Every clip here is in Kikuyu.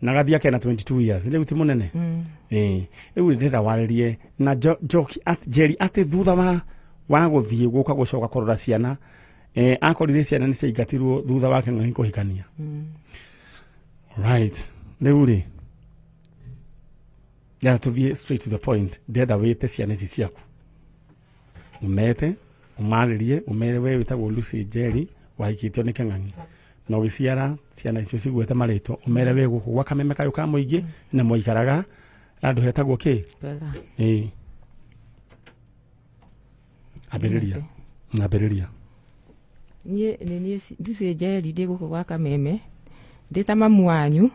Na gathia kena 22 years rĩu ti mũnene. Ĩĩ, rĩu ndĩrenda warĩrie na Njoki Njeri atĩ thutha wa gũthiĩ gũka gũcoka kũrora ciana, akorire ciana nĩ ciaingatirwo thutha wa Kĩng'ang'i kũhikania. Right, rĩu rĩ ndĩrenda tũthiĩ straight to the point. Ndĩrenda wĩte ciana ici ciaku, ũmete, ũmarĩrie, ũmere we wĩtagwo Lucy Njeri, wahikĩtio nĩ Kĩng'ang'i na ũgĩciara ciana icio cigwete marĩtwa, ũmere we gũkũ gwa Kameme kayũ ka mũingĩ na mwaikaraga handũ hetagwo kĩ. Kwega. Ĩĩ, ambĩrĩria, ambĩrĩria. Niĩ nĩ niĩ Lucy Njeri, ndĩ gũkũ gwa Kameme, ndĩ ta mamu wanyu.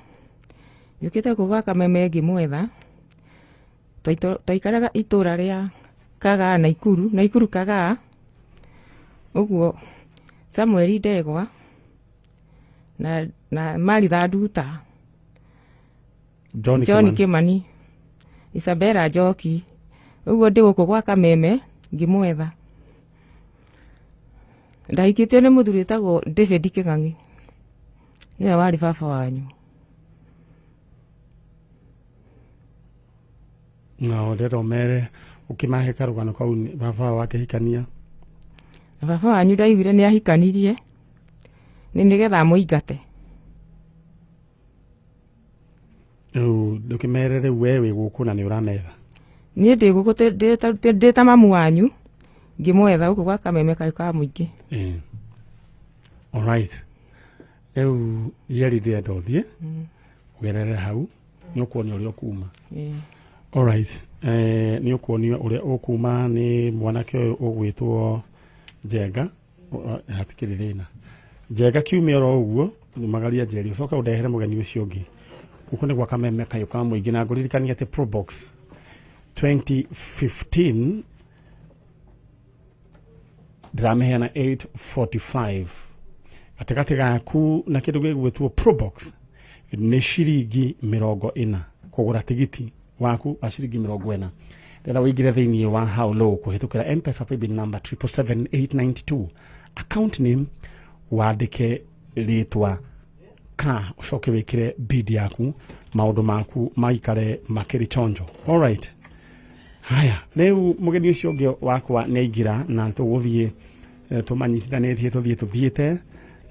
Njũkĩte gũkũ gwa Kameme ngĩmwetha. Twaikaraga itũra rĩa Kagaa Naikuru, Naikuru Kagaa. Ũguo Samuel Ndegwa na Maritha Nduta, John, John Kimani. Kimani, Isabella Njoki. Ũguo ndĩ gũkũ gwa Kameme ngĩmwetha. Ndahikĩtio nĩ mũthuri wĩtagwo David Kĩng'ang'i, nĩwe warĩ baba wanyu. Na ndĩrenda ũmere ũkĩmahe karũgano kau baba wao akĩhikania. Na baba wanyu ndaiguire nĩ ahikanirie nĩ nĩgetha amũingate. Rĩu ndũkĩmere rĩu we wĩ gũkũ na nĩ ũrametha. Niĩ ndĩ gũkũ ndĩ ta mamu wanyu ngĩmwetha gũkũ gwa Kameme kayũ ka mũingĩ. Ĩĩ. Alright, rĩu Njeri ndĩrenda ũthiĩ ũgerere hau, nĩ ũkuonio ũrĩa ũkuma. Alright, nĩ ũkuonio ũrĩa ũkuma nĩ mwanake ũyũ ũgwĩtwo Njenga. Hatikĩrĩ thĩna, Njenga kiumia oro ũguo magaria Njeri, ũcoke ũndehere mũgeni ũcio ũngĩ. Gũkũ nĩ gwa Kameme kayũ ka mũingĩ, na ngũririkania atĩ Probox 2015 ndĩramĩheana 845. Gatagatĩ gaku na kĩndũ gĩgwĩtwo Probox nĩ ciringi 40, kũgũra tigiti waku wa ciringi 40. Ndĩrenda ũingĩre thĩinĩ wa How Low kũhĩtũkĩra M-Pesa paybill number 777892, account name wandĩke rĩtwa ka, ũcoke wĩkĩre bid yaku, maũndũ maku maikare makĩrĩ chonjo. Alright, haya, rĩu mũgeni ũcio ũngĩ wakwa nĩ aingĩra na tũgũthiĩ tũmanyitithanĩtie, tũthiĩ tũthiĩte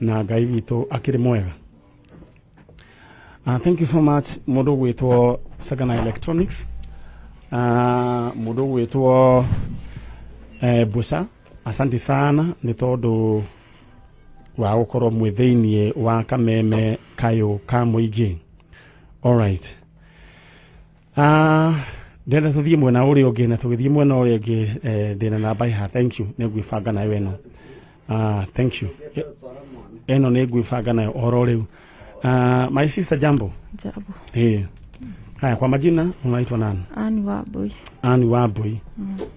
na Ngai witũ akĩrĩ mwega. Thank you so much mũndũ ũgwĩtwo Sagana Electronics, mũndũ ũgwĩtwo Busa, asante sana nĩ tondũ wa gũkorwo mwĩ thĩiniĩ wa Kameme kayũ ka mũingĩ. Alright. Ndĩrenda tũthiĩ mwena ũrĩa ũngĩ, na tũgĩthiĩ mwena ũrĩa ũngĩ, ndĩna namba iha. Thank you, nĩ ngwĩbanga nayo ĩno. Thank you. Ĩno nĩ ngwĩbanga nayo oro rĩu. My sister, jambo. Jambo. Haya, kwa majina unaitwa nani? Ani Wambui. Ani Wambui.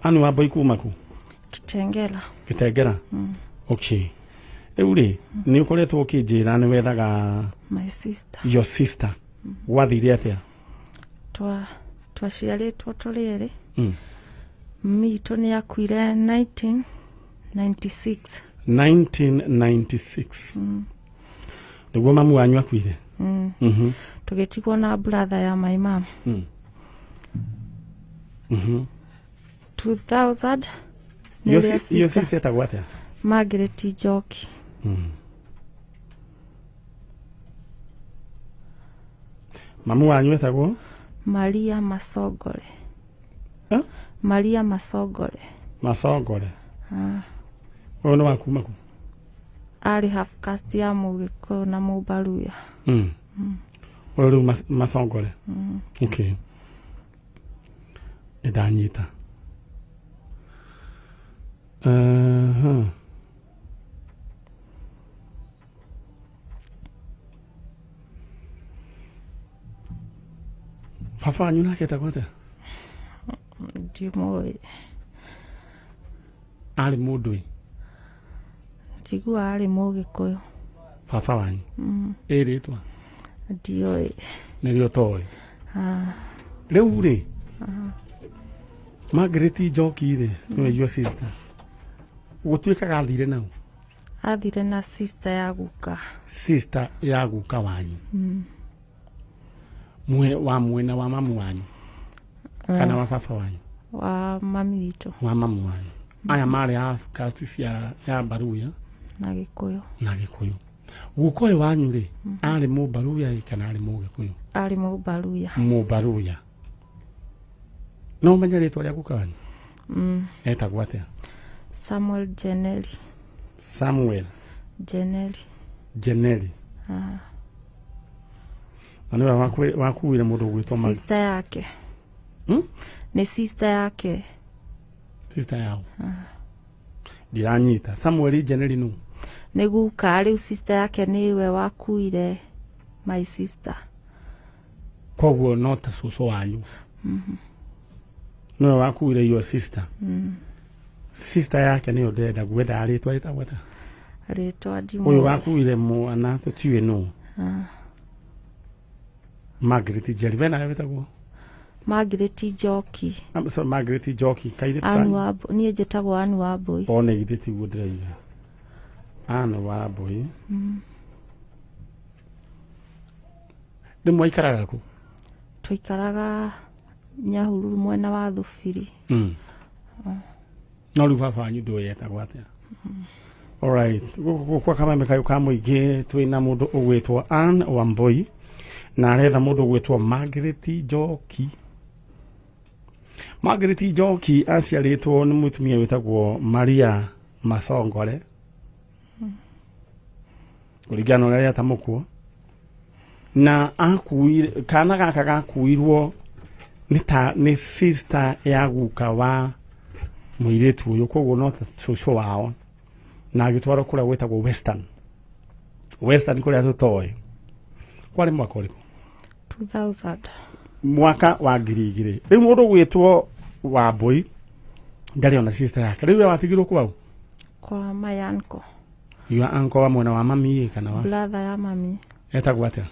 Ani Wambui kuma ku? Kitengela. Gĩtengera. Okay, rĩu rĩ nĩ ũkoretwo ũkĩnjĩra nĩ wethaga My sister. Your sister. Gwathire atĩa? Twaciarĩtwo tũrĩ erĩ. Mitũ nĩ akuire 1996. 1996 nĩguo mamu wanyu akuire? Tũgĩtigwo na brother ya my mom. 2000 Your nĩrĩo your sister sister etagwo atĩa? Margaret Njoki. Mamu wanyu etagwo? Maria Masongore. Eh? Maria Masongore. Masongore. Ũyũ nĩ wa kuma kũ? Arĩ half caste ya Mũgĩkũyũ na Mũmbaruya. Ũyũ rĩu Masongore. Okay, nĩ ndanyita. Baba wanyu nake etagwo atĩa? Ndimũĩ. Arĩ mũndũ ĩ? Njigua arĩ Mũgĩkũyũ. Baba wanyu ĩ rĩtwa? Ndiũĩ. Nĩrĩo toĩ rĩu rĩ Margaret Njoki rĩ nĩwe your sister, gũtuĩkaga athire nau? Athire na sister ya guka. Sister ya guka wanyu. Mwe wa mwena wa mamu wanyu kana wa baba wanyu? Wa mami witũ. Wa mamu wanyu. Aya marĩ a caste cia ya Baruya na Gĩkũyũ. Na Gĩkũyũ. Guka ũyũ wanyu rĩ, arĩ Mũbaruya kana arĩ Mũgĩkũyũ? Arĩ Mũbaruya. Mũbaruya. No ũmenye rĩtwa rĩa guka wanyu? Etagwo atĩa? Samuel Jeneli. Samuel Jeneli. Jeneli. Na nĩwe wakuire mũndũ ũgwĩtwo Mary. Sister yake. Nĩ sister yake. Sister yao. Ndiranyita. Samuel Jeneli nũ? Nĩ guka, rĩu sister yake nĩwe wakuire my sister. Koguo no ta cũcũ wanyu. Nĩwe wakuire your sister. Sister yake nĩyo ndĩrenda gwetha rĩtwa rĩtagwo atĩa? Rĩtwa ndimũĩ. Ũyũ wakuire mwana tũtiũĩ nũ. Margaret Njeri. We nawe wĩtagwo? Margaret Njoki. Sorry, Margaret Njoki. Kairĩtu Ann kanyu? Wambui. Niĩ njĩtagwo Ann Wambui. One githĩ tiguo ndĩraiga. Ann Wambui. Rĩu mwaikaraga kũ? Twaikaraga Nyahururu mwena wa Thubiri. No rĩu baba wanyu ndũĩ etagwo atĩa? Alright. Gũkũ kwa Kameme kayũ ka mũingĩ twĩna mũndũ ũgwĩtwo Ann Wambui na aretha mũndũ ũgwĩtwo Margaret Njoki. Margaret Njoki aciarĩtwo nĩ mũtumia wĩtagwo Maria Masongore kũringana na ũrĩa atamũkwo, na akuire kana gaka gakuirwo nĩ sister ya guka wa mũirĩtu ũyũ, koguo no ta cũcũ wao, na agĩtwarwo kũrĩa gwĩtagwo Western. Western kũrĩa tũtoĩ. Kwarĩ mwaka ũrĩkũ? 2000. Mwaka wa 2000. Rĩu mũndũ ũgwĩtwo Wambui ndarĩ ona sister yake. Rĩu we watigirwo kwao? Kwa my uncle. Your uncle wa mwena wa mami kana wa? Brother ya mami. Etagwo atĩa?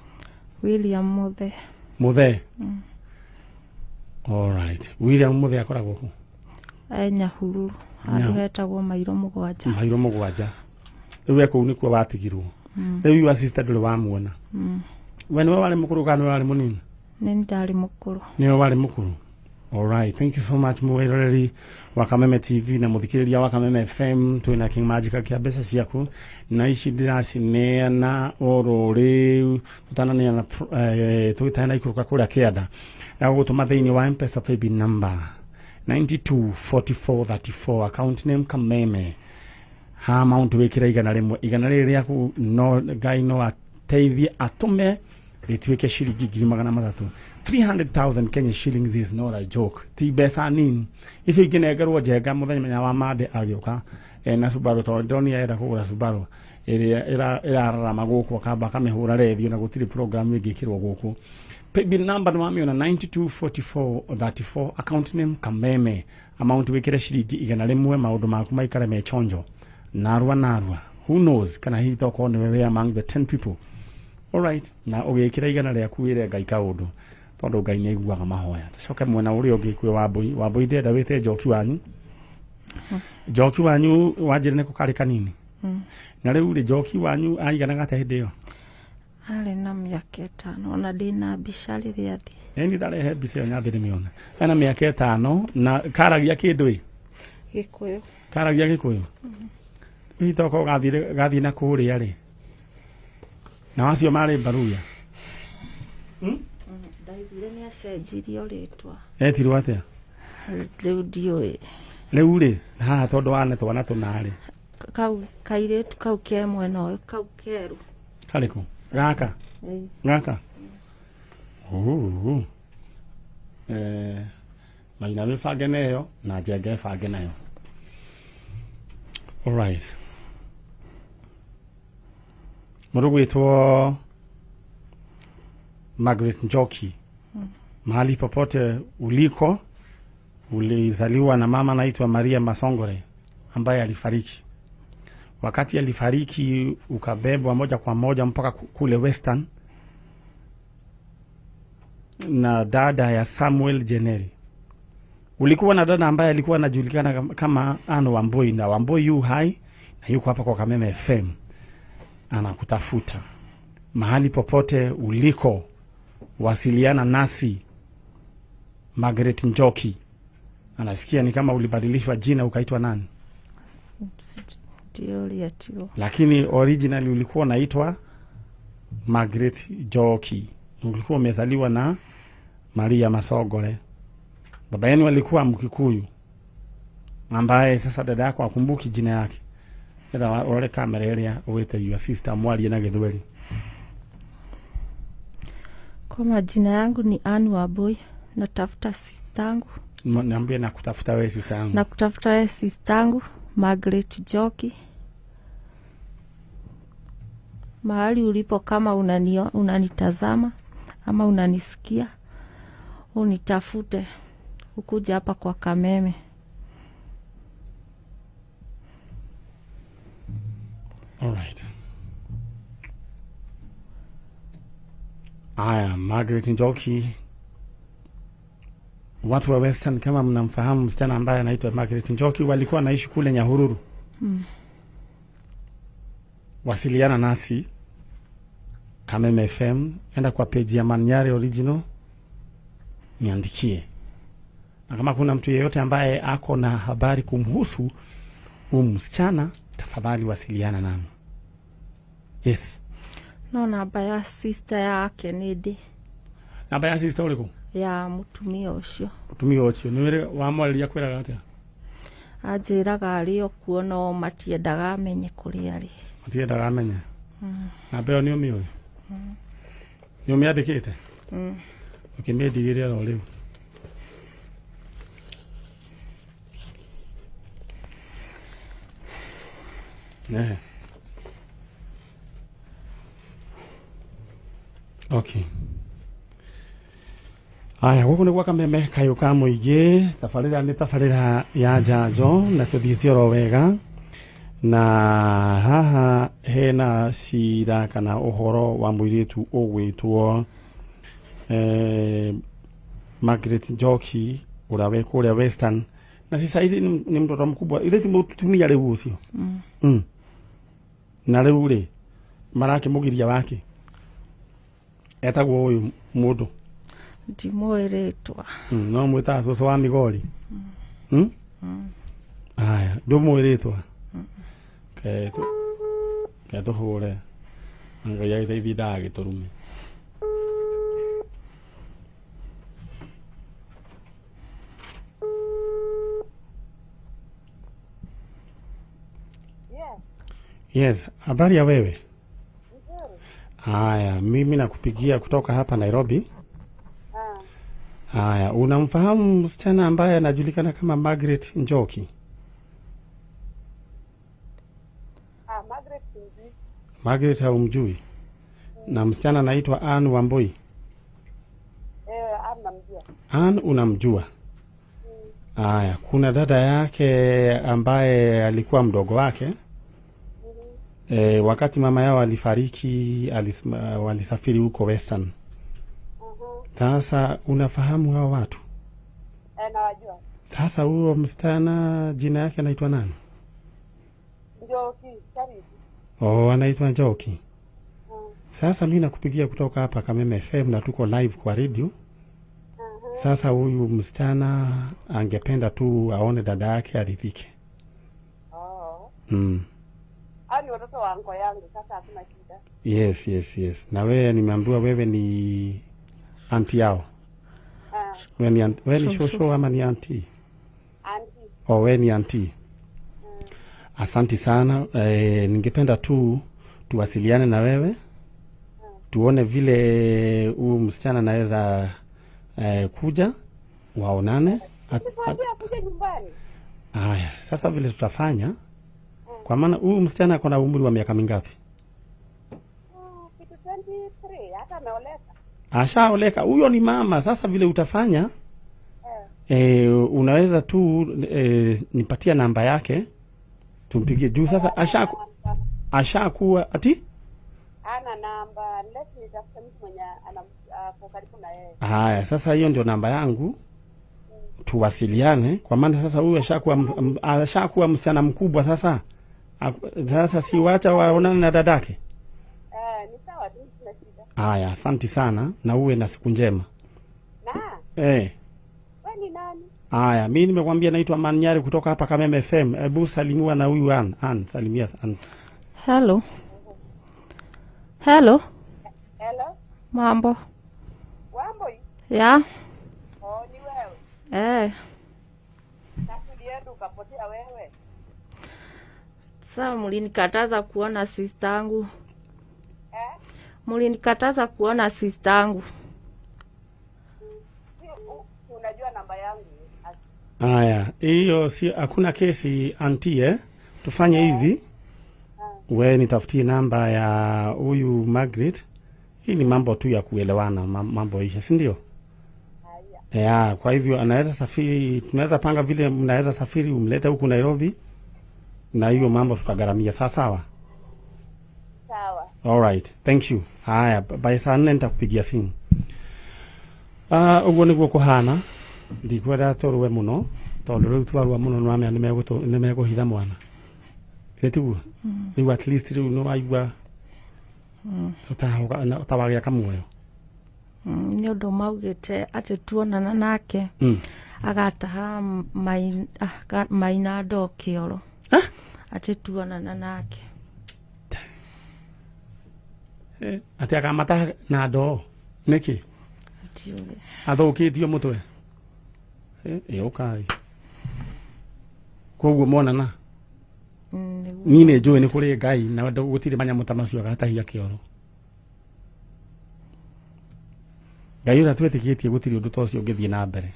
William Muthe. Muthe? All right. William Muthe akoragwo kũ? Nyahururu. Handũ hetagwo Mairo 7. Mairo 7. Rĩu we kũu nĩkuo watigirwo. Rĩu your sister ndũrĩ wamuona. We nĩwe warĩ mũkũrũ kana nĩwe warĩ mũnini? Nĩ ndarĩ mũkũrũ. Nĩwe warĩ mũkũrũ. All right. Thank you so much mwĩroreri wa Kameme TV na mũthikĩrĩria wa Kameme FM. Twĩna King Magic kĩa mbeca ciaku na ici ndĩracineana oro rĩu tũtananeana tũgĩtanaikũrũka kũrĩa kĩanda na gũgũtũma thĩinĩ wa M-Pesa paybill number 924434 account name Kameme. Ha amount wĩkĩra 100. 100 rĩrĩ rĩaku no Ngai no ateithie atũme rĩtuĩke ciringi 300,000. 300,000 Kenya shillings is not a joke. Ti mbeca nini. Icio ingĩnengerwo Njenga mũthenya wa Mande agĩũka na Subaru, tondũ ndĩronire arenda kũgũra Subaru ĩrĩa ĩrararama gũkũ akamba akamĩhũra redio na gũtirĩ program ĩngĩkĩrwo gũkũ. Paybill number nĩwamĩona 924434 account name Kameme. Amount wĩkĩre ciringi 100, maũndũ maku maikare me chonjo. Narua narua. Who knows kana hihi tokorwo nĩwe wĩ among the 10 people. All right. Na ũgĩkĩra 100 rĩaku wĩre Ngai kaũndũ tondũ Ngai nĩaiguaga mahoya. Tũcoke mwena ũrĩa ũngĩ kwĩ Wambui. Wambui ndĩrenda wĩte Njoki wanyu. Njoki wanyu wanjĩre nĩko karĩ kanini. Na rĩu rĩ Njoki wanyu aiganaga atĩa hĩndĩ ĩyo? Arĩ na mĩaka 5, ona ndĩna mbica rĩrĩa thiĩ. Nĩ ndarehe mbica ĩyo nyambe ndĩmĩone. Ena mĩaka 5 na karagia kĩndũ ĩ? Gĩkũyũ. Karagia Gĩkũyũ? Hihi tokorwo gathiĩ na kũrĩa rĩ? Na acio marĩ Baruya. Ndaiguire nĩ acenjirio rĩtwa. Etirwo atĩa? Rĩu ndiũĩ. Rĩu rĩ, haha tondũ wana twana tũna rĩ. Kau kairĩtu kau ke mwena ũyũ, kau kerũ. Karĩkũ? Gaka? Gaka? Maina wĩbange nayo na Njenga ĩbange nayo. All right. Mũndũ gwĩtwo Margaret Njoki. Mahali popote uliko, ulizaliwa na mama anaitwa Maria Masongore ambaye alifariki. Wakati alifariki ukabebwa moja kwa moja mpaka kule Western na dada ya Samuel Jeneri. Ulikuwa na dada ambaye alikuwa anajulikana kama Ann Wambui, na Wambui yu hai na yuko hapa kwa Kameme FM. Anakutafuta. Mahali popote uliko, Wasiliana nasi. Margaret Njoki. Anasikia ni kama ulibadilishwa jina ukaitwa nani? Ndiũrĩetirwo. Lakini originally ulikuwa unaitwa Margaret Njoki. Ulikuwa umezaliwa na Maria Masogole. Baba yenu alikuwa Mkikuyu ambaye sasa dada yako akumbuki jina yake. Ila urore kamera ĩrĩa wĩte your sister mwarie na Gĩthweri. Kwa majina yangu ni Ann Wambui, natafuta sistangu. Niambie na kutafuta wewe sister yangu. Na kutafuta wewe sistangu Margaret Njoki. Mahali ulipo, kama unanitazama ama unanisikia, unitafute ukuja hapa kwa Kameme. All right. Aya, Margaret Njoki. Watu wa Western kama mnamfahamu msichana ambaye anaitwa Margaret Njoki, walikuwa wanaishi kule Nyahururu. Wasiliana nasi Kameme FM, enda kwa page ya Manyari Original, niandikie. Na kama kuna mtu yeyote ambaye ako na habari kumhusu huyu msichana, tafadhali wasiliana nami. Yes. No namba ya sister yake nĩ ndĩ. Namba ya sister ũrĩkũ? Ya mũtumia ũcio. Mũtumia ũcio nĩ wĩrĩ wamwarĩria kwĩraga atĩa? Anjĩraga arĩ o kuo no matiendaga amenye kũrĩa arĩ. Matiendaga amenye. Namba ĩyo nĩ ũmĩũĩ? Nĩ ũmĩandĩkĩte? Ũkĩmĩndigĩrĩra o rĩu. Ne. Okay. Aya, gũkũ nĩ gwa Kameme kayũ ka mũingĩ, tabarĩra nĩ tabarĩra ya njanjo na tũthiĩte oro wega. Na haha hena cira kana ũhoro wa mũirĩtu ũgwĩtwo Margaret Njoki ũrĩa wĩ kũrĩa Western. Na si saizi ni mtoto mkubwa, ile ti mũtumia rĩu ũcio. Na rĩu rĩ marakĩmũgiria wake etagwo ũyũ mũndũ. Ndimũĩ rĩtwa. No mwĩtaga cũcũ wa Migori. Aya, ndũmũĩ rĩtwa. Ke tũhũre. Ngai agĩteithie ndagagĩtũrume. Yes, habari ya wewe? Haya, mimi nakupigia kutoka hapa Nairobi. Haya, unamfahamu msichana ambaye anajulikana kama Margaret Njoki? Margaret Njoki. Margaret haumjui? Na msichana anaitwa Ann Wambui? Ann namjua. Ann unamjua? Haya, kuna dada yake ambaye alikuwa mdogo wake. Wakati mama yao alifariki, walisafiri huko Western. Sasa unafahamu hao watu? Nawajua. Sasa huyo msichana jina yake anaitwa nani? Njoki, Charity. Oh, anaitwa Njoki. Sasa mimi nakupigia kutoka hapa Kameme FM na tuko live kwa radio. Sasa huyu msichana angependa tu aone dada yake aridhike. Oh. Ni watoto wa anko yangu, sasa hakuna shida. Yes, yes, yes. Na wewe nimeambiwa wewe ni anti yao. Wewe ni shosho ama ni anti? Anti. Oh, wewe ni anti. Asanti sana. Ningependa tu tuwasiliane na wewe. Tuone vile huyu msichana anaweza kuja waonane. Kuja nyumbani. Haya, sasa vile tutafanya. Kwa maana huyu msichana ako na umri wa miaka mingapi? Kitu 23, hata ameoleka. Ashaoleka. Huyo ni mama. Sasa vile utafanya unaweza tu nipatia namba yake tumpigie juu sasa ashakuwa ati ana namba, let me nitafute mtu mwenye ana karibu na yeye. Haya, sasa hiyo ndio namba yangu. Tuwasiliane kwa maana sasa huyu ashakuwa msichana mkubwa sasa. Sasa si wacha waonane na dadake. Ni sawa tu, sina shida. Haya, asanti sana na uwe na siku njema. Na we ni nani? Haya, mimi nimekwambia naitwa Manyari kutoka hapa Kameme FM. Hebu salimiwa na huyu Ann. Ann, salimia Ann. Hello. Hello. Hello. Mambo. Wamboi? Ya. Oh, ni wewe. Eh. Na tulienda ukapotea wewe. Sasa mlinikataza kuona sister yangu. Mlinikataza kuona sister yangu. Unajua namba yangu. Haya, hiyo si hakuna kesi auntie, Tufanye hivi. Wewe nitafutie namba ya huyu Margaret. Hii ni mambo tu ya kuelewana, mambo isha, si ndio? Ya, kwa hivyo anaweza safiri, tunaweza panga vile mnaweza safiri umlete huku Nairobi na hiyo mambo tutagharamia. Sawa sawa? Sawa. All right, thank you. Haya, by saa 4 nitakupigia simu. Uguo niguo kuhana. Ndikwenda tũrũe mũno tondũ rĩu twarũa mũno nĩwamenya nĩmekũhitha mwana. Ĩtiguo? Rĩu at least rĩu nĩwaigua ũtawagĩa kamuoyo. Nĩ ũndũ maugĩte atĩ tuonana nake agataha maina ndoo kĩoro. Atĩ tuonana nake. Atĩ akamataha na ndoo nĩkĩ? Athũkĩtio mũtwe. Ĩũkai. Koguo monana niĩ nĩ njũĩ nĩ kũrĩ Ngai na gũtirĩ manyamũ ta macio agatahia kĩoro. Ngai ũrĩa twĩtĩkĩtie gũtirĩ ũndũ ta ũcio ũngĩthiĩ na mbere.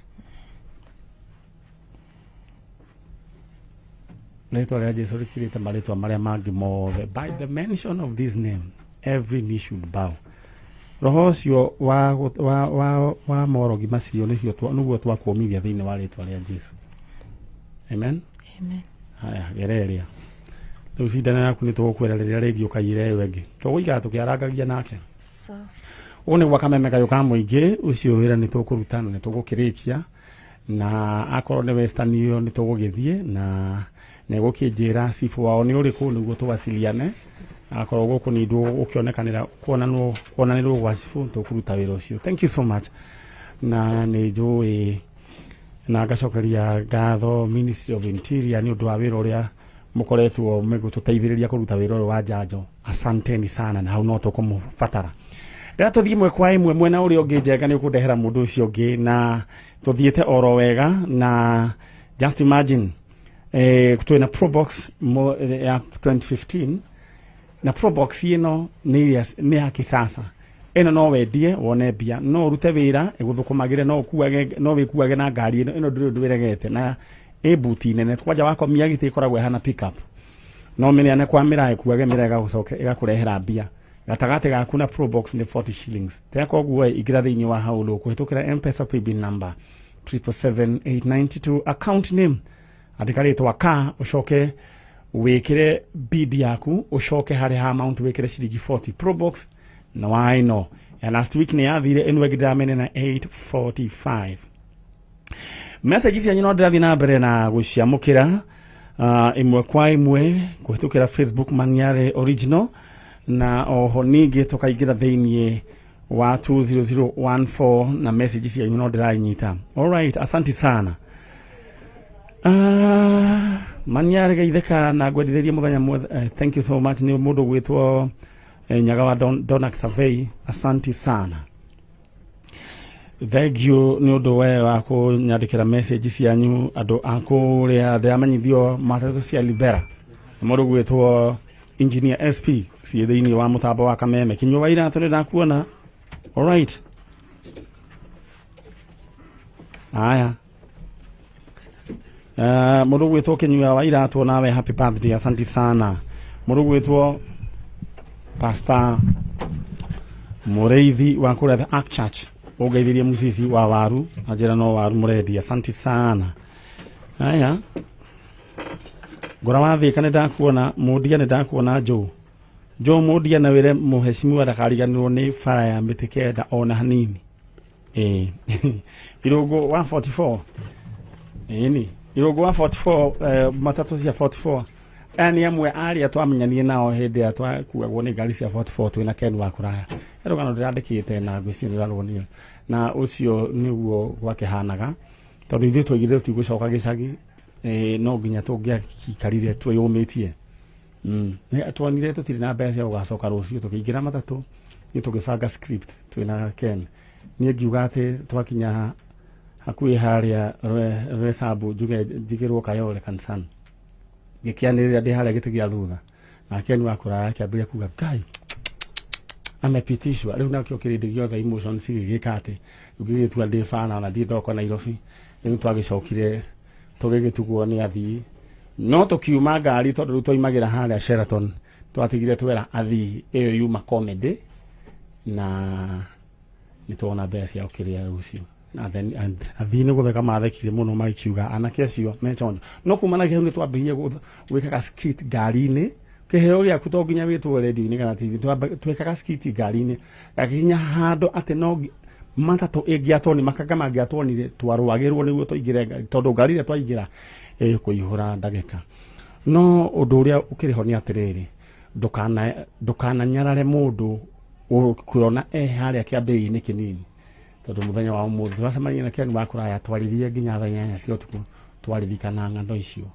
Rĩtwa rĩa Jesũ rĩkĩrĩte marĩtwa marĩa mangĩ mothe. By the mention of this name, every knee should bow. Roho ũcio wa morogi macio nĩcio nĩguo twakũmithia thĩinĩ wa rĩtwa rĩa Jesũ. Amen. Amen. Haya, gereria. Rĩu cindano yaku nĩ tũgũkwĩra rĩrĩa rĩngĩ ũkaiyĩre ĩyo ĩngĩ. Tũgũikara tũkĩarangagia nake. Sawa. Ũũ nĩ gwa Kameme kayũ ka mũingĩ, ũcio wĩra nĩ tũkũruta na nĩ tũgũkĩrĩkia na akorwo nĩ Western Union nĩ tũgũgĩthiĩ na nĩ gũkĩnjĩra cibũ wao nĩ ũrĩkũ nĩguo tũwaciliane. Akorwo gũkũ nĩ ndũ ũkĩonekanĩra kuonanĩrwo gwa cibũ tũkũruta wĩra ũcio. Thank you so much. Na nĩ njũĩ na ngacokeria ngatho Ministry of Interior nĩ ũndũ wa wĩra ũrĩa mũkoretwo mũgĩtũteithĩrĩria kũruta wĩra ũyũ wa njanjo. Asanteni sana na hau no tũkũmũbatara. Rĩrĩa tũthiĩ ĩmwe kwa ĩmwe mwena ũrĩa ũngĩ Njenga nĩ ũkũndehera mũndũ ũcio ũngĩ na tũthiĩte oro wega na just imagine twĩna Probox ya 2015 na Probox ĩno nĩ ya kisasa. Ĩno no wendie wone mbia, no ũrute wĩra ĩgũthũkũmagĩre, no ũkuage, no wĩkuage na ngari ĩno, ĩno ndũrĩ ũndũ ĩregete na ĩ buti nene. Kwanja wakomia gĩtĩ ĩkoragwo ĩhana pickup. No mĩneane kwa mĩraa ĩkuage mĩraa ĩgagũcoke ĩgakũrehera mbia. Gatagatĩ gaku na Probox nĩ 40 shillings. Tea koguo ingĩra thĩinĩ wa hau kũhĩtũkĩra M-Pesa paybill number 777,892 account name andĩka rĩtwa ka ũcoke wĩkĩre bid yaku ũcoke harĩ ha amount wĩkĩre ciringi 40 Probox na wa ĩno ya last week nĩ yathire ĩno ĩngĩ ndĩramene na 845. Message cianyu no ndĩrathiĩ na mbere na gũciamũkĩra ĩmwe kwa ĩmwe kũhĩtũkĩra Facebook Maniare Original na oho ningĩ tũkaingĩra thĩinĩ wa 20014 na message cianyu no ndĩranyita. All right, asanti sana. Maniare geitheka na ngwendithĩrie mũthenya mwega. Thank you so much. Nĩ mũndũ gwĩtwo Nyaga wa Donak Survey, asanti sana. Thank you nĩ ũndũ we wa kũnyandĩkĩra message cianyu andũ a kũrĩa ndĩramenyithio matatũ cia Libera. Mũndũ gwĩtwo Engineer SP ciĩ thĩinĩ wa mũtambo wa Kameme. Kinyua wa iratũ nĩ ndakuona. All right. Haya. Mũndũ gwĩtwo Kinyua wa iratũ nawe happy birthday, asanti sana. Mũndũ gwĩtwo Pastor Mũrĩithi wa kũrĩa The Ark Church ũngeithirie mũcici wa waru anjĩra no waru mũrendia, asanti sana. Haya. Ngora wa Thika nĩ ndakuona, Mũndia nĩ ndakuona Joe. Joe Mũndia na wĩre mũheshimiwa ndakariganĩrwo nĩ bara ya mĩtĩ kenda ona hanini. Irũngũ wa 44. Ĩni, Irũngũ wa 44 matatũ cia 44. Aya nĩ amwe arĩa twamenyanire nao hĩndĩ ĩrĩa twakuagwo nĩ ngari cia 44 twĩna Ken wa kũraya. Rũgano ndĩrandĩkĩte na ngwĩciria ndĩraruonia na ũcio nĩguo gwakĩhanaga tondũ ithuĩ twaigire tũtigũcoka gĩcagi, no nginya tũngĩakikarire twĩyũmĩtie. Tuonire tũtirĩ na mbeca cia gũgacoka rũciũ, tũkĩingĩra matatũ nĩ tũgĩbanga script twĩna Ken. Niĩ ngiuga atĩ twakinya hakuhĩ harĩa Rwesambu njuge njigĩrwo Kayole kanisani, ngĩkĩanĩrĩra ndĩ harĩa gĩtĩ gĩa thutha, na Ken wa kũraya akĩambĩrĩria kuga Ngai amepitishwa. Rĩu nakĩo kĩrĩndĩ gĩothe emotions gĩgĩka atĩ ngĩgĩtua ndĩ bana ona ndirĩ ndoka Nairobi. Rĩu twagĩcokire tũgĩgĩtugwo nĩ athii, no tũkiuma ngari tondũ rĩu twaimagĩra harĩa Sheraton, twatigire twera athii ĩyo yuma comedy na nĩ tuona mbeca cia gũkĩrĩa rũciũ. Na then athii nĩ gũtheka mathekire mũno magĩkiuga anake acio me chonjo. No kumanagia hau nĩ twambĩrĩirie gwĩkaga skit ngari-inĩ. Kĩheo gĩaku to nginya wĩtwo radio-inĩ kana TV, twĩkaga skit ngari-inĩ gakinya handũ atĩ no matatũ ĩngĩatwoni makanga mangĩatwonire twarũagĩrwo nĩguo tũingĩre tondũ ngari ĩrĩa twaingĩra ĩkũihũra ndagĩka. No ũndũ ũrĩa ũkĩrĩ ho nĩ atĩrĩrĩ, ndũkananyarare mũndũ ũkuona e harĩa kĩambĩrĩria-inĩ kĩnini, tondũ mũthenya wa ũmũthĩ twacemania na Ken wa kũraya twaririe nginya thaa 8 cia ũtukũ twaririkana ng'ano icio,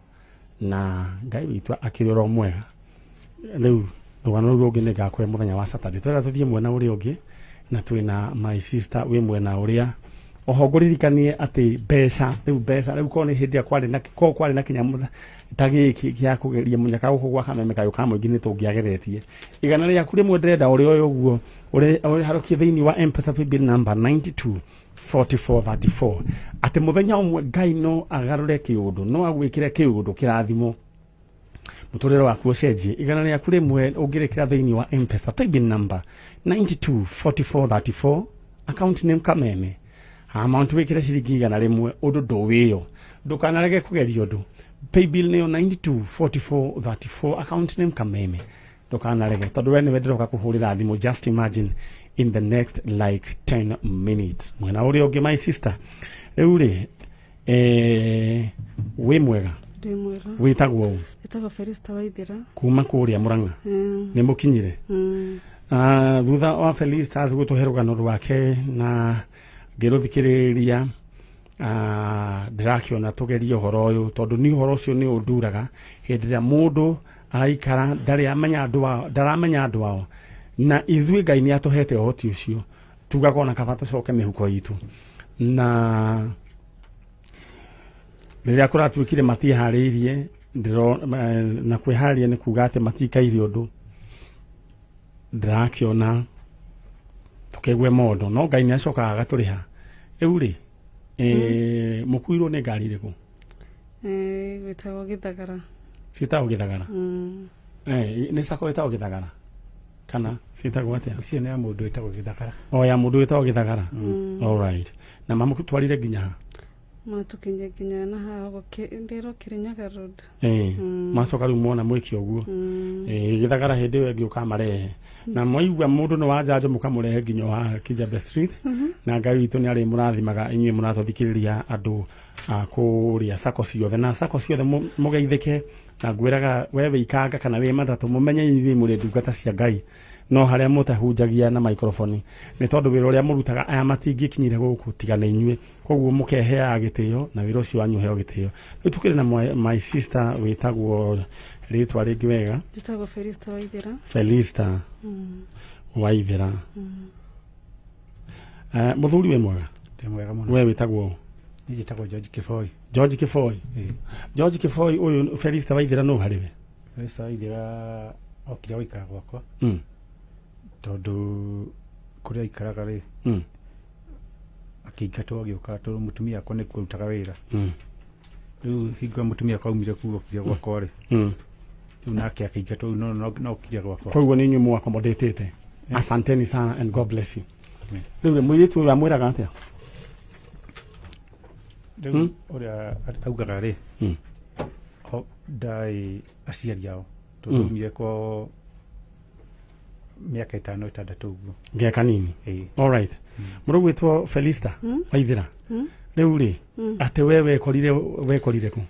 na Ngai witũ akĩrĩ oro mwega. Rĩu rũgano rũu rũngĩ nĩ ngakũhe mũthenya wa Saturday, twenda tũthiĩ mwena ũrĩa ũngĩ na twĩna my sister wĩ mwena ũrĩa oho ngũririkanie atĩ mbeca rĩu, mbeca rĩu korwo nĩ hĩndĩ ĩrĩa kwarĩ na korwo kwarĩ na kĩnyamũ ta gĩkĩ gĩa kũgeria mũnyaka gũkũ gwa Kameme kayũ ka mũingĩ nĩ tũngĩageretie. Igana rĩaku rĩmwe ndĩrenda ũrĩoe ũguo ũrĩharũkie thĩinĩ wa M-Pesa paybill number 924434, atĩ mũthenya ũmwe Ngai no agarũre kĩũndũ, no agwĩkĩre kĩũndũ kĩrathimo mũtũrĩre waku ũcenjie. Igana rĩaku rĩmwe ũngĩrĩkĩra thĩinĩ wa M-Pesa paybill number 924434, account name Kameme, amount wĩkĩre ciringi 100, ũndũ ndũwĩyo, ndũkanarege kũgeria ũndũ. Paybill nĩyo 924434, account name Kameme, ndũkanarege tondũ we nĩwe ndĩroka kũhũrĩra thimũ. Just imagine in the next like 10 minutes. Mwena ũrĩa ũngĩ my sister, rĩu rĩ wĩ mwega? Ndĩ mwega. Wĩtagwo ũ? Ĩtagwo Felista Waithera. Kuma kũrĩa Mũrang'a? Nĩ mũkinyire? Thutha wa Felistas gũtũhe rũgano rwake na ngĩrũthikĩrĩria, ndĩrakĩona tũgerie ũhoro ũyũ tondũ nĩ ũhoro ũcio nĩ ũnduraga hĩndĩ ĩrĩa mũndũ araikara ndarĩ amenya andũ ao, ndaramenya andũ ao, na ithuĩ Ngai nĩ atũhete ũhoti ũcio, tugaga ona kaba tũcoke mĩhuko itũ. Na rĩrĩa kũratuĩkire matiharĩirie, na kwĩharĩria nĩ kuga atĩ matikaire ũndũ, ndĩrakĩona tũkĩgwe mondo, no Ngai nĩ acokaga agatũrĩha. Rĩu rĩ mũkuirwo nĩ ngari ĩrĩkũ? Gwĩtagwo Gĩthagara. Ciĩtagwo Gĩthagara? Nĩ sacco ĩtagwo Gĩthagara kana ciĩtagwo atĩa? Ũcio nĩ ya mũndũ wĩtagwo Gĩthagara. O ya mũndũ wĩtagwo Gĩthagara. All right. Na mamũtwarire nginya ha? Matũkinyia nginya na haha ũguo ndĩrwo Kirinyaga Road. Macoka rĩu mona mwĩke ũguo. Gĩthagara hĩndĩ ĩyo ĩngĩ ũkamarehe. Na mwaigua mũndũ nĩ wa njanjo mũkamũrehe nginya haha Kijabe Street. Na Ngai witũ nĩ arĩmũrathimaga inyuĩ mũratũthikĩrĩria andũ kũrĩa sacco ciothe. Na sacco ciothe mũgeithĩke, na ngwĩraga we wĩ ikanga kana wĩ matatũ, mũmenye inyuĩ mũrĩ ndungata cia Ngai. No harĩa mũtahunjagia na microphone nĩ tondũ wĩra ũrĩa mũrutaga aya matingĩkinyire gũkũ tiga nĩ inyuĩ. Koguo mũkeheaga gĩtĩo na wĩra ũcio wanyu ũheo gĩtĩo. Rĩu tũkĩrĩ na my sister wĩtagwo rĩtwa rĩngĩ wega? Njĩtagwo Felista Waithera. Felista Waithera. Mũthuri wĩ mwega? Ndĩ mwega mũno. We wĩtagwo ũ? Niĩ njĩtagwo George Kĩboi. George Kĩboi. George Kĩboi, ũyũ Felista Waithera nũ harĩ we? Felista Waithera okire gũikara gwakwa. Tondũ kũrĩa aikaraga rĩ, akĩingatwo agĩũka tondũ mũtumia wakwa nĩkuo arutaga wĩra. Rĩu hingo ĩrĩa mũtumia wakwa aumire kuo okire gwakwa rĩ, rĩu nake akĩingatwo, rĩu no okire gwakwa. Koguo nĩ inyuĩ mũakomodĩtĩte. Asanteni sana and God bless you. Rĩu rĩ, mũirĩtu ũyũ amwĩraga atĩa? Rĩu ũrĩa augaga rĩ, ndarĩ aciari ao, tondũ aumire kwao mĩaka 5 6 ũguo. Ngeka kanini. All right. Mũrũ gwĩtwo Felista Waithera. Rĩu rĩ, atĩ we wekorire kũ?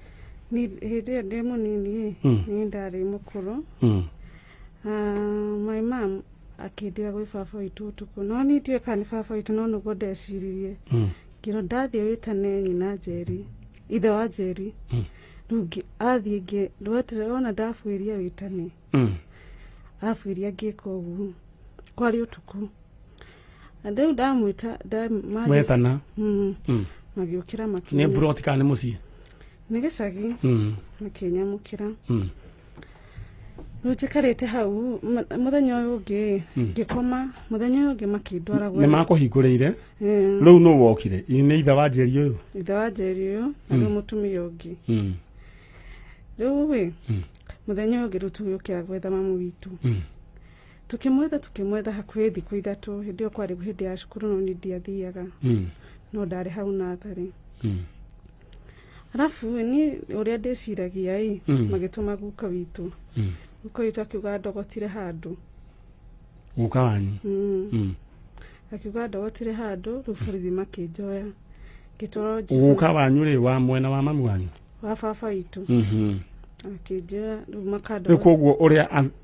Ni hĩndĩ ĩyo ndĩ mũnini ĩ, niĩ ndarĩ mũkũrũ. My mom Akĩndiga gwĩ baba witũ ũtukũ, no niĩ ndiũĩ kana nĩ baba witũ, no nĩguo ndeciririe. Ngĩrwo ndathiĩ wĩtane nyina Njeri, ithe wa Njeri. Rĩu athiĩ ngĩ ona ndabuĩria wĩtane. Abuĩria ngĩka ũguo, kwarĩ ũtukũ. Rĩu ndamwĩta wetana. Magĩũkĩra nĩ makĩnya. Mburoti kana nĩ mũciĩ? Nĩ gĩcagi. Makĩnyamũkĩra. Rĩu njikarĩte hau mũthenya ũyũ ũngĩ ngĩkoma, mũthenya ũyũ ũngĩ makĩndwara nĩ makũhingũrĩire? Rĩu nũ wokire? Nĩ ithe wa Njeri ũyũ? Ithe wa Njeri ũyũ na rĩu mũtumia ũngĩ. Rĩu ĩ, mũthenya ũyũ ũngĩ rĩu tũgĩũkĩra gwetha mamu witũ. Tukĩmwetha hakuhĩ thikũ 3. Hĩndĩ ĩyo kwarĩ hĩndĩ ya cukuru, no niĩ ndiathiaga. No ndarĩ hau natharĩ. Arabu niĩ ũrĩa ndĩciragia ĩ, magĩtũma guka witũ. Guka witũ akiuga ndogotire handũ. Guka wanyu? Akiuga ndogotire handũ, rĩu borithi makĩnjoya, ngĩtwarwo Guka wanyu rĩ, wa mwena wa mamu wanyu? Wa baba witũ. Akĩnjoya rĩu Rĩu makandogota. Koguo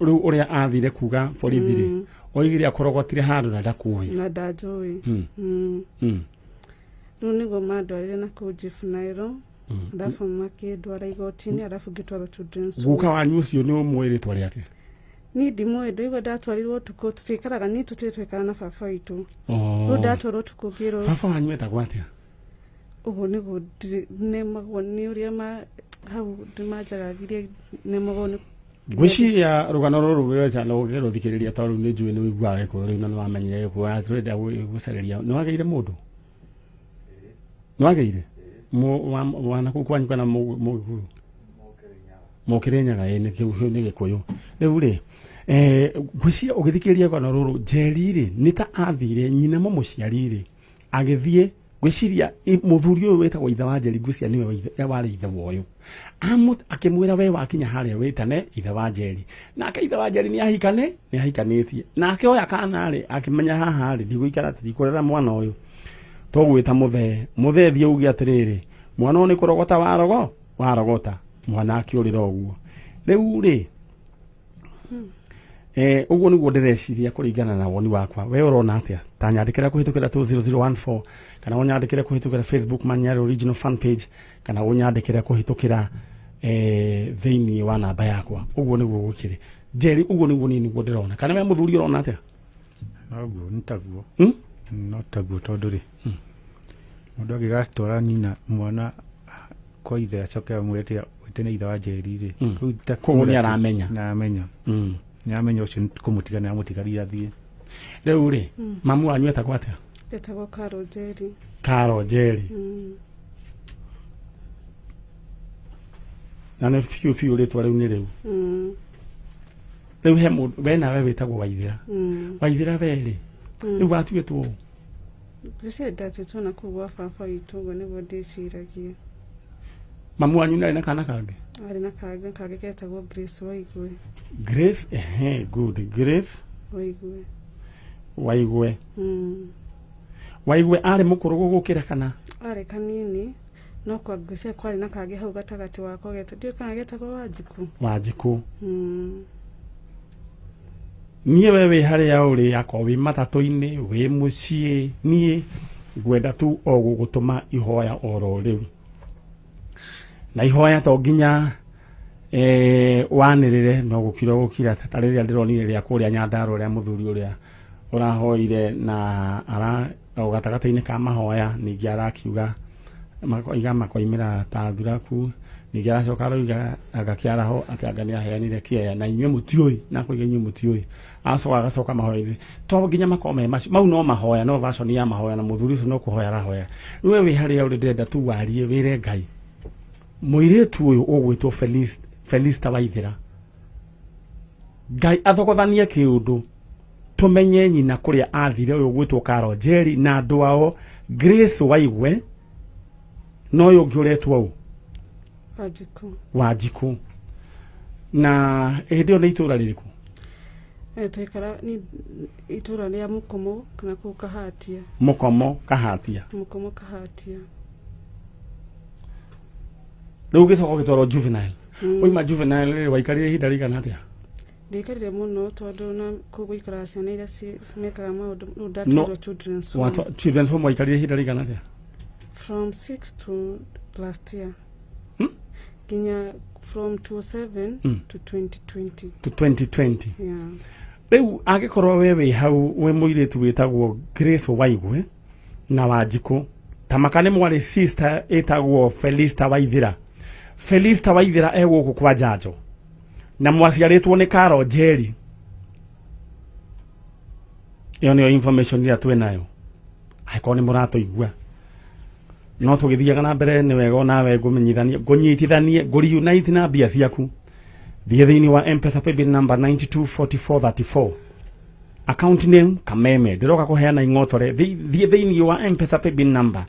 rĩu ũrĩa athire kuga borithi rĩ, oigire akorogotire handũ na ndakũĩ. Na ndanjũĩ. Rĩu nĩguo mandwarire na kũu juvenile, arabu makĩndwara igoti-inĩ, arabu ngĩtwarwo children's home. Guka wanyu ũcio nĩ ũmũĩ rĩtwa rĩake? Niĩ ndimũĩ, ndaigua ndatwarirwo ũtukũ, tũtiikaraga, niĩ tũtirĩ twaikara na baba witũ. Rĩu ndatwarwo ũtukũ ngĩrwo. Baba wanyu etagwo atĩa? Ũguo nĩguo nemagwo nĩ ũrĩa hau ndĩmanjagagirie, nemagwo nĩ Ngwĩciria rũgano rũrũ rwĩca no ũngĩrũthikĩrĩria, tondũ nĩ njũĩ nĩ ũiguaga Gĩkũyũ rĩu na nĩ wamenyire Gĩkũyũ na tũrenda gũcarĩria. Nĩ wagĩire mũndũ? Nĩ wagĩire wa nakũu kwanyu kana Mũgĩkũyũ? Mũkĩrĩnyaga, ĩ, nĩ kĩu nĩ Gĩkũyũ. Rĩu rĩ, ngwĩciria ũgĩthikĩrĩria rũgano rũrũ, Njeri rĩ, nĩ ta athire nyina mũmũciari rĩ, agĩthiĩ, ngwĩciria mũthuri ũyũ wĩtagwo ithe wa Njeri, ngwĩciria nĩwe warĩ ithe wa ũyũ. Akĩmwĩra we wakinya harĩa wĩtane ithe wa Njeri. Nake ithe wa Njeri nĩ ahikanĩtie. Nake oya kana rĩ, akĩmenya haha rĩ, ndigũikara, ndigũrera mwana ũyũ. Tũgwĩta mũthee. Mũthee thiĩ uge atĩrĩrĩ, mwana ũyũ nĩ kũrogota warogota. Mwana akĩũrĩra ũguo. Rĩu rĩ, ũguo nĩguo ndĩreciria kũringana na woni wakwa. We ũrona atĩa? Ta nyandĩkĩra kũhĩtũkĩra 20014, kana ũnyandĩkĩre kũhĩtũkĩra Facebook Manyari Original fan page, kana ũnyandĩkĩre kũhĩtũkĩra thĩinĩ wa namba yakwa. Ũguo nĩguo gũkĩrĩ. Njeri, ũguo nĩguo niĩ nĩguo ndĩrona. Kana we mũthuri ũrona atĩa? Noguo, nĩ taguo. No taguo, tondũ rĩ, mũndũ angĩgatwara nyina mwana kwa ithe acoke amwĩre atĩ wĩtane ithe wa Njeri rĩ, kũu ta Koguo nĩ aramenya. Nĩ aramenya. Nĩ aramenya ũcio nĩ kũmũtiga, nĩ amũtigarire athiĩ. Rĩu rĩ, mamu wanyu etagwo atĩa? Etagwo Karo Njeri. Karo Njeri. Na nĩ biũ biũ rĩtwa rĩu nĩ rĩu. Rĩu he mũndũ we nawe wĩtagwo Waithĩra. Waithĩra we rĩ, rĩu watuĩtwo ũũ? Ngwĩciria ndatuĩtwo na kũu gwa baba witũ, ũguo nĩguo ndĩciragia. Mamu wanyu nĩ arĩ na kana kangĩ? Arĩ na kangĩ ketagwo Grace Waigwe. Grace, ehe, good. Grace Waigwe. Waigwe. Waigwe arĩ mũkũrũ gũgũkĩra kana? Arĩ kanini, no kwa ngwĩciria kwarĩ na kangĩ hau gatagatĩ wakwa ndiũĩ kana getagwo Wanjikũ. Wanjikũ. Niĩ we wĩ harĩa ũrĩ, akorwo wĩ matatũ-inĩ, wĩ mũciĩ, niĩ ngwenda tu o gũgũtũma ihoya oro rĩu. Na ihoya to nginya wanĩrĩre, no gũkira gũkira ta rĩrĩa ndĩronire rĩa kũrĩa Nyandarua rĩa mũthuri ũrĩa ũrahoire na ara o gatagatĩ-inĩ ka mahoya, ningĩ arakiuga makoiga makoimĩra ta thuraku, ningĩ aracoka aroiga agakĩaraho atĩ anga nĩaheanire kĩeya na inyuĩ mũtiũĩ, na akoiga inyuĩ mũtiũĩ, aracoka agacoka mahoya-inĩ, to nginya makorwo me macio mau, no mahoya, no version ya mahoya, na mũthuri ũcio no kũhoya arahoya. Rĩu we wĩ harĩa ũrĩ, ndĩrenda tu warie wĩre Ngai, mũirĩtu ũyũ ũgwĩtwo Felista Waithĩra, Ngai athogothanie kĩũndũ, tũmenye nyina kũrĩa athire ũyũ ũgwĩtwo Karo Njeri na andũ ao Grace Waigwe, na ũyũ ũngĩ ũretwo ũ? Wanjikũ. Wanjikũ. Na hĩndĩ ĩyo nĩ itũra rĩrĩkũ? Twaikara ni itũra rĩa Mũkomo kana kũu Kahatia. Mũkomo Kahatia. Mũkomo Kahatia. Rĩu ũgĩcoka ũgĩtwarwo juvenile. Waima juvenile rĩ, waikarire ihinda rĩigana atĩa? Ndiaikarire mũno tondũ na kũu gũikaraga ciana iria mekaga maũndũ, rĩu ndatwarirwo children's home. Children's home waikarire ihinda rĩigana atĩa? From 6 to last year. Nginya from 2007 to 2020. To 2020. Yeah. Rĩu angĩkorwo we wĩ hau wĩ mũirĩtu wĩtagwo Grace Waigwe na Wanjikũ, ta maka nĩ mwarĩ sister ĩtagwo Felista Waithĩra. Felista Waithĩra e gũkũ kwa Njanjo na mwaciarĩtwo nĩ Karo Njeri. Ĩyo nĩyo information ĩrĩa twĩ nayo, angĩkorwo nĩ mũratũigua. No tũgĩthiaga na mbere nĩ wega onawe ngũmenyithanie, ngũnyitithanie, ngũreunite na mbia ciaku. Thiĩ thĩinĩ wa M-Pesa paybill number 924434, account name Kameme. Ndĩroka kũheana ing'otore. Thiĩ thĩinĩ wa M-Pesa paybill number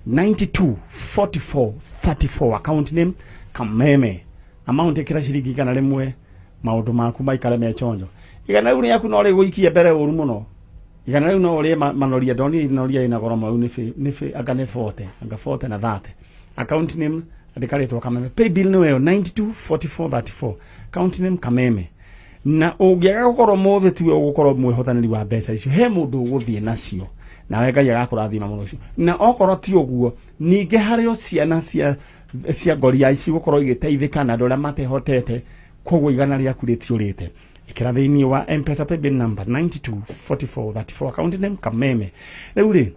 924434, account name Kameme, amount ĩkĩra ciringi 100, maũndũ maku maikare me chonjo. 100 rĩu rĩaku no rĩgũikie mbere ũru mũno. 100 rĩu no ũrĩe manoria, ndonire noria ĩna goro mau nĩ anga nĩ 40, anga 40 na 30. Account name andĩka rĩtwa Kameme, paybill nĩ weyo 924434, account name Kameme. Na ũngĩaga gũkorwo mũthĩ tiwe ũgũkorwo mwĩhotanĩri wa mbeca icio, he mũndũ ũgũthiĩ nacio nawe Ngai agakũrathima mũno ũcio. Na okorwo ti ũguo, ningĩ harĩ o ciana cia ngoria ici gũkorwo igĩteithĩka na andũ arĩa matehotete, koguo 100 rĩaku rĩtiũrĩte. Ĩkĩra thĩinĩ wa M-Pesa paybill number 924434, account name Kameme. Rĩu rĩ,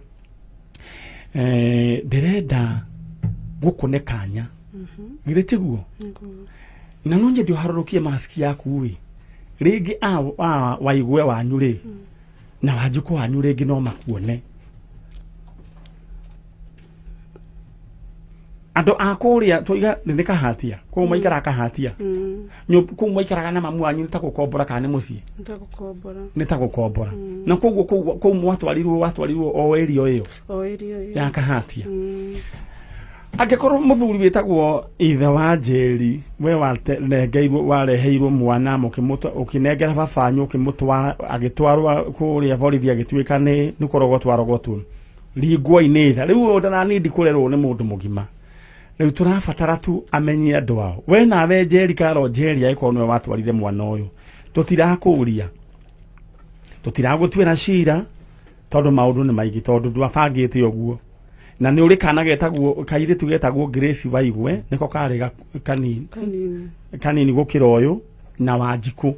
ndĩrenda gũkũne kanya, githĩ tiguo? Na no nyende ũharũrũkie maski yaku ĩ, rĩngĩ a Waigwe wanyu rĩ na Wanjikũ wanyu rĩngĩ no makuone. Andũ a kũrĩa tũiga nĩ Kahatia, kũu maikaraga Kahatia. Kũu maikaraga na mamu wanyu nĩ ta gũkombora kana nĩ mũciĩ? Nĩ ta gũkombora. Nĩ ta gũkombora. Na koguo kũu watwarirwo o area ĩyo. O area ĩyo. Ya Kahatia. Angĩkorwo mũthuri wĩtagwo ithe wa Njeri, we warengeirwo, wareheirwo mwana ũkĩnengera baba wanyu, ũkĩmũtwara, agĩtwarwo kũrĩa borithi, agĩtuĩka nĩ kũrogotwo arogotwo. Ringwo-inĩ tha. Rĩu ũyũ ndaranindi kũrerwo nĩ mũndũ mũgima. Rĩu tũrabatara tu amenye andũ ao. We nawe Njeri Karo Njeri, angĩkorwo nĩwe watwarire mwana ũyũ, tũtirakũũria, tũtiragũtuĩra cira, tondũ maũndũ nĩ maingĩ, tondũ ndwabangĩte ũguo. Na nĩ ũrĩ kana getagwo kairĩtu getagwo Grace Waigwe, nĩko karĩ kanini gũkĩra ũyũ na Wanjikũ.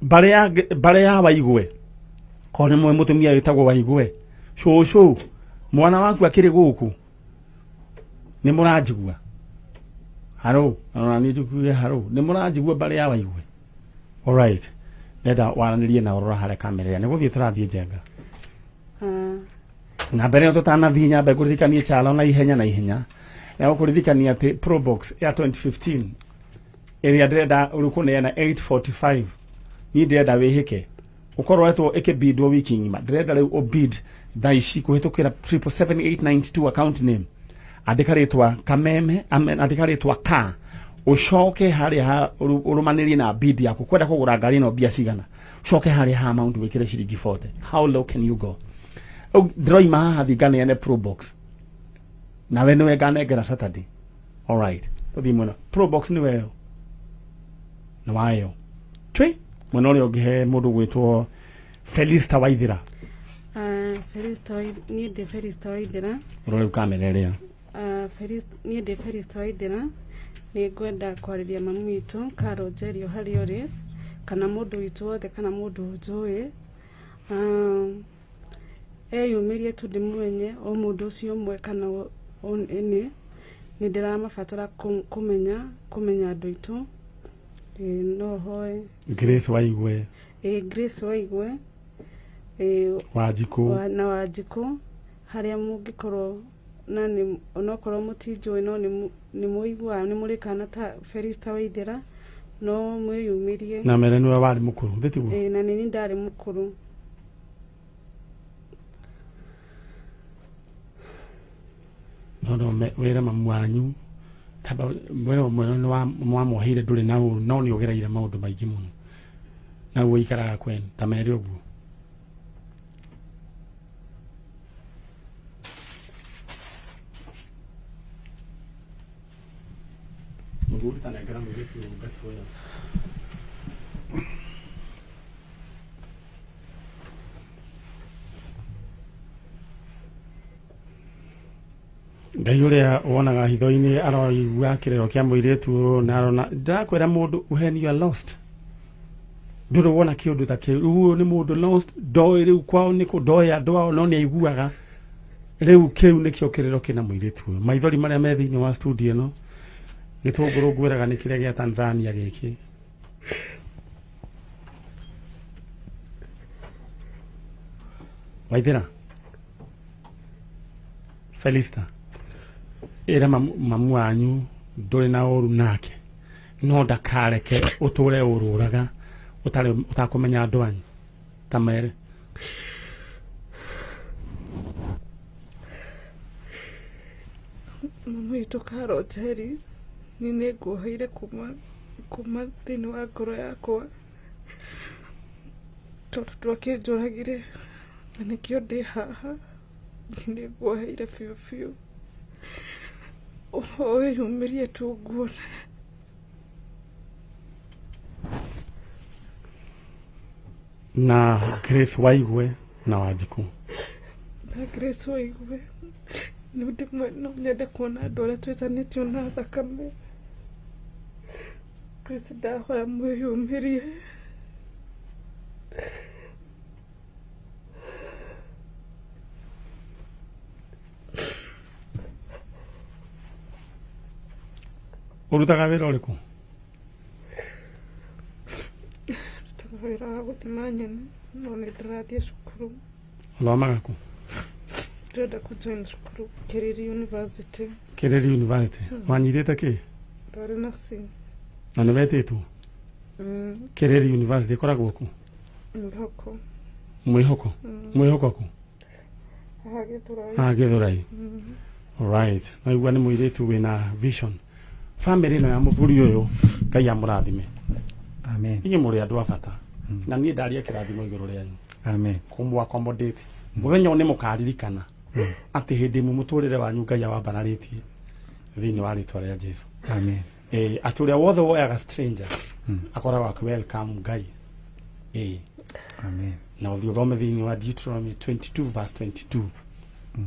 Mbarĩ ya Waigwe, korwo nĩ mũtumia wĩtagwo Waigwe, cũcũ, mwana waku akĩrĩ gũkũ, nĩ mũranjigua? Haro, ona niĩ njukuge haro, nĩ mũranjigua mbarĩ ya Waigwe? Alright, ndenda waranĩrie na ũrora harĩa kamera ĩrĩa nĩ gũthiĩ tũrathiĩ njenga. Na mbere ĩyo tũtanathiĩ nyambe ngũririkanie Chalo na ihenya na ihenya, na gũkũririkania atĩ Probox ya 2015 ĩrĩa ndĩrenda ũrĩkũneana 845, niĩ ndĩrenda wĩhĩke ũkorwo ĩkĩbidwo wiki ng'ima, ndĩrenda rĩu ũbid thaa ici kũhĩtũkĩra 777892 account name, andĩka rĩtwa Kameme, andĩka rĩtwa ka, ũcoke harĩa ha ũrũmanĩrie na bid yaku, kwenda kũgũra ngari ĩno mbia cigana, ũcoke harĩa ha amount wĩkĩre ciringi 40. How low can you go? Ndĩroima haha thiĩ nganeane Probox, nawe nĩwe nganengera Saturday. Alright, tũthiĩ mwena Probox nĩwe ĩyo, nĩ wayo twi mwena ũrĩa ũngĩ he mũndũ gwĩtwo Felista Waithĩra. Felista, niĩ ndĩ Felista Waithĩra. Ũrore kamera ĩrĩa. Niĩ ndĩ Felista Waithĩra, nĩ ngwenda kwarĩria mamu witũ Karo Njeri o harĩa ũrĩ, kana mũndũ witũ wothe, kana mũndũ ũnjũĩ. Eyumĩrie tu ndĩmũmenye o mũndũ ũcio ũmwe kana ĩnĩ, nĩ ndĩramabatara kũmenya andũ aitũ. No hoe Grace Waigwe. Grace Waigwe, Wanjikũ na Wanjikũ, harĩa mũngĩkorwo na nĩ onokorwo mũtinjũĩ, no nĩ mũiguaga nĩ mũrĩ kana ta Felista Waithĩra, no mwĩyumĩrie. Na mere nĩwe warĩ mũkũrũ, thĩ tiguo? Na nĩ niĩ ndarĩ mũkũrũ. No wĩre mamu wanyu, wĩre mamu wanyu nĩ wamwoheire ndũrĩ na ũru, no nĩ ũgereire maũndũ maingĩ mũno. Na ũikaraga kwenu, ta mere ũguo. Mũthuri ta nengera mũirĩtu ũyũ mbeca ũyũ. Ngai ũrĩa wonaga hitho-inĩ aroigua kĩrĩro kĩa mũirĩtu na arona ndakwĩra mũndũ when you are lost ndũrĩ wona kĩũndũ ta kĩu. Rĩu ũyũ nĩ mũndũ lost, ndoĩ rĩu kwao nĩ kũ, ndoĩ andũ ao no nĩ aiguaga. Rĩu kĩu nĩkĩo kĩrĩro kĩna mũirĩtu ũyũ. Maithori marĩa me thĩinĩ wa studio ĩno gĩtũngũrũ ngwĩraga nĩ kĩrĩa gĩa Tanzania gĩkĩ. Waithĩra Felista, ĩra mamu wanyu ndũrĩ na ũru nake no ndakareke ũtũre ũrũraga ũtarĩ ũtakũmenya andũ anyu ta mere. Mama witũ Carol Njeri, niĩ nĩ nguoheire kuma thĩinĩ wa ngoro yakwa tondũ ndwakĩnjũragire na nĩkĩo ndĩ haha. Nĩ nguoheire biũ biũ, wĩyumĩrie tu nguone. Na Grace Waigwe na Wanjikũ. Na Grace Waigwe no nyende kuona andũ arĩa twĩtanĩtio na thakame. Grace, ndahoya mwĩyumĩrie. Ũrutaga wĩra ũrĩkũ? Ndutaga wĩra wa gũthima nyeni no nĩ ndĩrathiĩ cukuru. Ũthomaga kũ? Ndĩrenda kũjoin cukuru Keriri University. Keriri University. Wanyitĩte kĩ? Ndarĩ nursing. Na nĩ wetĩtwo? Keriri University ĩkoragwo kũ? Mwĩhoko. Mwĩhoko? Mwĩhoko kũ? Haha Gĩthũrai. Haha Gĩthũrai. Alright. Naigua nĩ mũirĩtu wĩna vision. Family ĩno ya mũthuri ũyũ Ngai amũrathime. Amen. Inyuĩ mũrĩ andũ a bata. Na niĩ ndaria kĩrathimo igũrũ rĩanyu. Amen. Kũmũ accommodate. Mũthenya ũyũ nĩ mũkaririkana atĩ hĩndĩ ĩmwe mũtũrĩre wanyu Ngai awambararĩtie thĩinĩ wa rĩtwa rĩa Jesu. Amen. Atĩ ũrĩa wothe woyaga stranger akoragwo akĩ welcome Ngai. Amen. Na ũthiĩ ũthome thĩinĩ wa Deuteronomy 22 verse 22.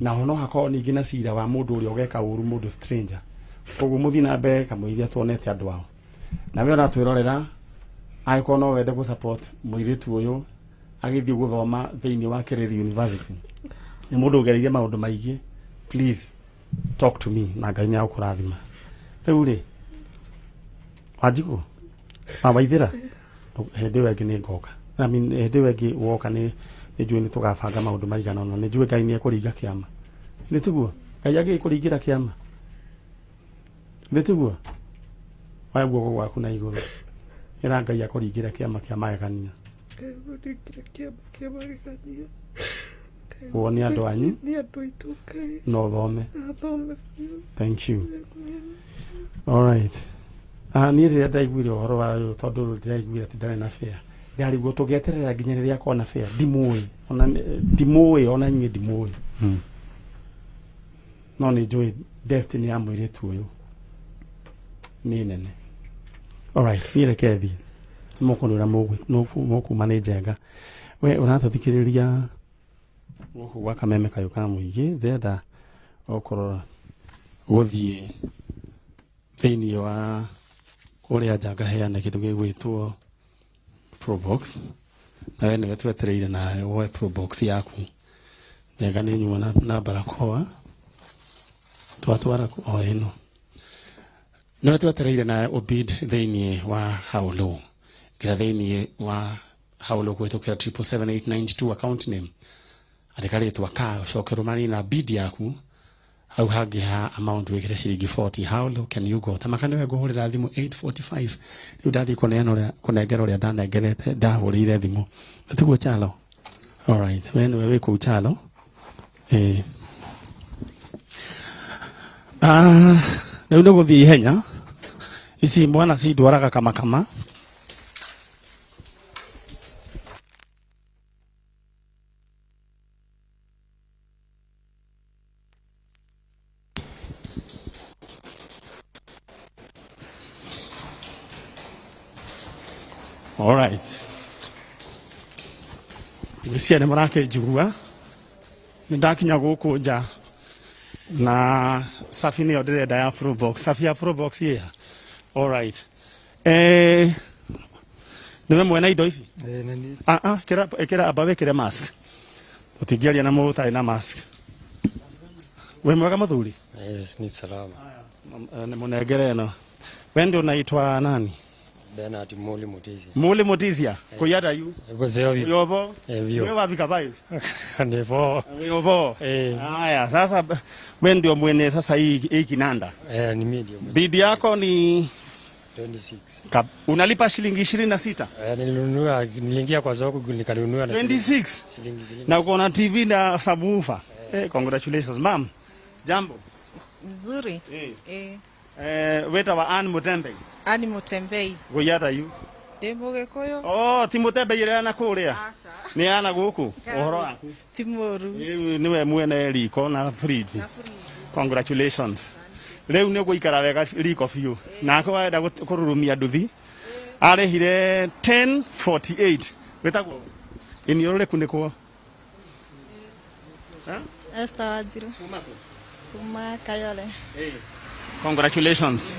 Na ho no hakorwo ningĩ na cira wa mũndũ ũrĩa ũgeka ũru mũndũ stranger. Koguo mũthiĩ na mbere kamũiria tuonete andũ ao. Na we ũratwĩrorera angĩkorwo no wende gũ support mũirĩtu ũyũ agĩthiĩ gũthoma thĩinĩ wa Keriri University. Nĩ mũndũ ũgereire maũndũ maingĩ, please talk to me na Ngai nĩ agũkũrathima. Rĩu rĩ Wanjikũ Waithĩra hĩndĩ ĩyo ĩngĩ nĩ ngoka. I mean hĩndĩ ĩyo ĩngĩ woka nĩ njũĩ nĩ tũgabanga maũndũ maigana ũna. Nĩ njũĩ Ngai nĩ ekũringa kĩama. Nĩ tiguo? Ngai angĩkũringĩra kĩama. Nĩ tiguo? Oya guoko gwaku na igũrũ. Ĩra Ngai akũringĩre kĩama kĩa magegania. Ngai akũringĩre kĩama kĩa magegania. Wone andũ anyu. Nĩ andũ aitũ Ngai. No ũthome. Na thome biũ. Thank you. All right. Niĩ rĩrĩa ndaiguire ũhoro wa ũyũ tondũ ndĩraiguire atĩ ndarĩ na fare. Ndarigwo tũngĩeterera nginya rĩrĩa akona fare. Ndimũĩ. Ona ndimũĩ ona inyuĩ ndimũĩ. No nĩ njũĩ destiny ya mũirĩtu ũyũ nĩ nene. All right, niĩ reke thiĩ. Mũkũnwĩra mũkuma nĩ njenga. We ũratũthikĩrĩria gũkũ gwa Kameme Kayũ ka Mũingĩ, ndĩrenda okorwo gũthiĩ thĩinĩ wa kũrĩa nja ngaheana kĩndũ gĩgwĩtwo Probox. Na we nĩwe twetereire nawe woe Probox yaku. Njenga nĩ nyuma na barakoa. Twatwara o ĩno. Nĩwe twetereire nawe ũbid thĩinĩ wa How Low. Ngira thĩinĩ wa How Low kũhĩtũkĩra 777892 account name. Andĩka rĩtwa ka ũcoke rũmanie na bid yaku. Hau hangĩ ha amount wĩkĩre ciringi 40. How low can you go? Tamaka nĩwe ngũhũrĩra thimũ 8:45. Rĩu ndathiĩ kũneana ũrĩa kũnengera ũrĩa ndanengerete ndahũrĩire thimũ. Tiguo Chalo? All right. We nĩwe wĩ kũu Chalo. Rĩu nĩ gũthiĩ ihenya. Ici mwana cindwaraga kamakama. All right. Ngwĩciria nĩ mũrakĩnjigua. Nĩ ndakinya gũkũ nja. Na safi nĩyo ndĩrenda ya Probox. Safi ya Probox ĩya. All right. Eh, nĩwe mwene indo ici? Eh, nani. Ah ah, kĩra ĩkĩra amba wĩkĩre mask. Tũtingĩaria na mũndũ ũtarĩ na mask. Wĩ mwega mũthuri? Yes, ni salama. Nĩ mũnengere ĩno. We ndio unaitwa nani? Bernard Muli Mutisi. Muli Mutisia. Kuyada yu. Kuzeo Yobo. Vyo. Wewe wafika 5. Ndipo. Yobo. Eh. Haya, sasa we ndio mwene sasa hii kinanda. Eh, ni mimi ndio. Bibi yako ni 26. Unalipa shilingi 26. Eh, nilinunua, niliingia kwa soko nikanunua na 26. Shilingi shilingi. Na uko na TV na subwoofer. Eh, congratulations ma'am. Jambo. Nzuri. Eh. Eh. Eh, weta wa Ann Mutembei. Ani Mutembei. Guyata yu. Ndĩ Mũgĩkũyũ. Oh, ti Mutembei ĩrĩa na kũrĩa. Aca. Nĩ ana gũkũ. Ũhoro waku. Ti mũru. Rĩu nĩwe mwene riko na fridge. Congratulations. Rĩu nĩ ũgũikara wega riko biũ. Nake wenda kũrurumia nduthi. Arĩhire 1048. Wĩtagwo iniũrũ rĩkunĩkwo. Esther Wanjiru. Kuma Kayole. Congratulations.